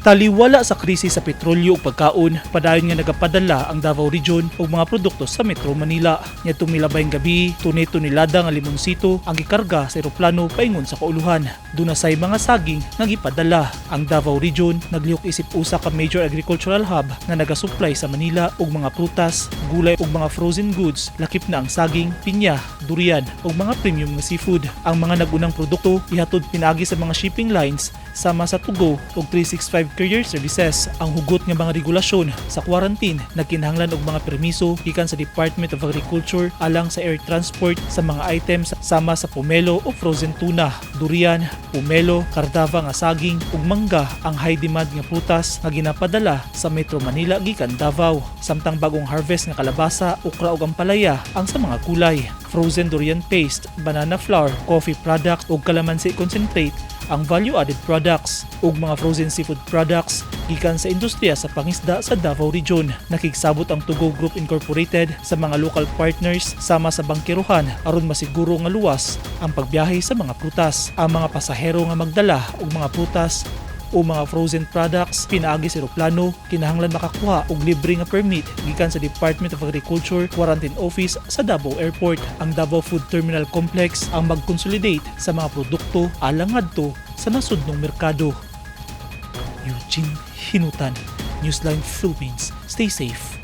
Taliwala sa krisis sa petrolyo ug pagkaon, padayon nga nagapadala ang Davao Region og mga produkto sa Metro Manila. Niadtong milabayng gabi, tone-tonelada nga limonsito ang gikarga sa eroplano paingon sa kauluhan. Duna say mga saging nga gipadala. Ang Davao Region naglihok isip usa ka major agricultural hub nga nagasupply sa Manila og mga prutas, gulay ug mga frozen goods, lakip na ang saging, pinya, durian ug mga premium nga seafood. Ang mga nagunang produkto ihatod pinaagi sa mga shipping lines sama sa 2GO ug 365 Courier Services. Ang hugot nga mga regulasyon sa quarantine nagkinahanglan og mga permiso gikan sa Department of Agriculture alang sa air transport sa mga items sama sa pomelo o frozen tuna, durian, pomelo, kardava nga saging ug mangga ang high demand nga prutas nga ginapadala sa Metro Manila gikan Davao. Samtang bagong harvest nga kalabasa, okra ug ampalaya ang sa mga gulay. Frozen durian paste, banana flour, coffee products ug kalamansi concentrate ang value-added products ug mga frozen seafood products gikan sa industriya sa pangisda sa Davao Region. Nakigsabot ang 2GO Group Incorporated sa mga local partners sama sa bangkerohan aron masiguro nga luwas ang pagbiyahe sa mga prutas. Ang mga pasahero nga magdala og mga prutas o mga frozen products pinaagi sa eroplano kinahanglan makakuha og libre nga permit gikan sa Department of Agriculture Quarantine Office sa Davao Airport. Ang Davao Food Terminal Complex ang mag-consolidate sa mga produkto alang ngadto sa nasudnong merkado. Eugene Hinutan, Newsline Philippines. Stay safe.